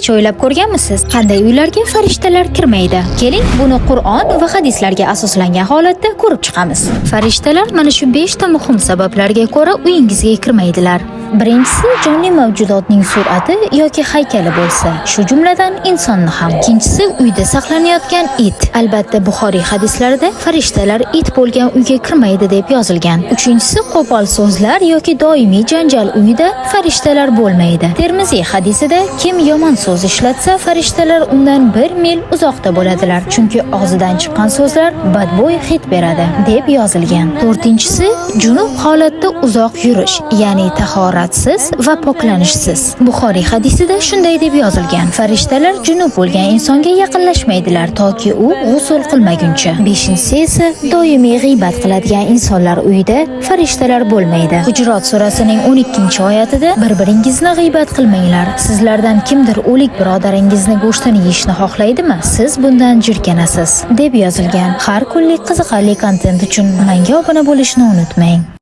Hech o'ylab ko'rganmisiz, qanday uylarga farishtalar kirmaydi? Keling, buni Qur'on va hadislarga asoslangan holatda ko'rib chiqamiz. Farishtalar mana shu 5 ta muhim sabablarga ko'ra uyingizga kirmaydilar. Birinchisi, jonli mavjudotning surati yoki haykali bo'lsa, shu jumladan insonni ham. Ikkinchisi, uyda saqlanayotgan it. Albatta, Buxoriy hadislarida farishtalar it bo'lgan uyga kirmaydi deb yozilgan. Uchinchisi, qo'pol so'zlar yoki doimiy janjal uyida farishtalar bo'lmaydi. Termiziy hadisida kim yomon so'z ishlatsa, farishtalar undan 1 mil uzoqda bo'ladilar, chunki og'zidan chiqqan so'zlar badbo'y hid beradi deb yozilgan. To'rtinchisi, junub holatda uzoq yurish, ya'ni tahoratsiz va poklanishsiz. Buxoriy hadisida shunday deb yozilgan: Farishtalar junub bo'lgan insonga yaqinlashmaydilar toki u g'usul qilmaguncha. Beshinchisi esa doimiy g'iybat qiladigan insonlar uyida farishtalar bo'lmaydi. Hujurot surasining 12-oyatida bir-biringizni g'iybat qilmanglar. Sizlardan kimdir o'lik birodaringizni go'shtini yeyishni xohlaydimi? Siz bundan jirkanasiz deb yozilgan. Har kunlik qiziqarli kontent uchun menga obuna bo'lishni unutmang.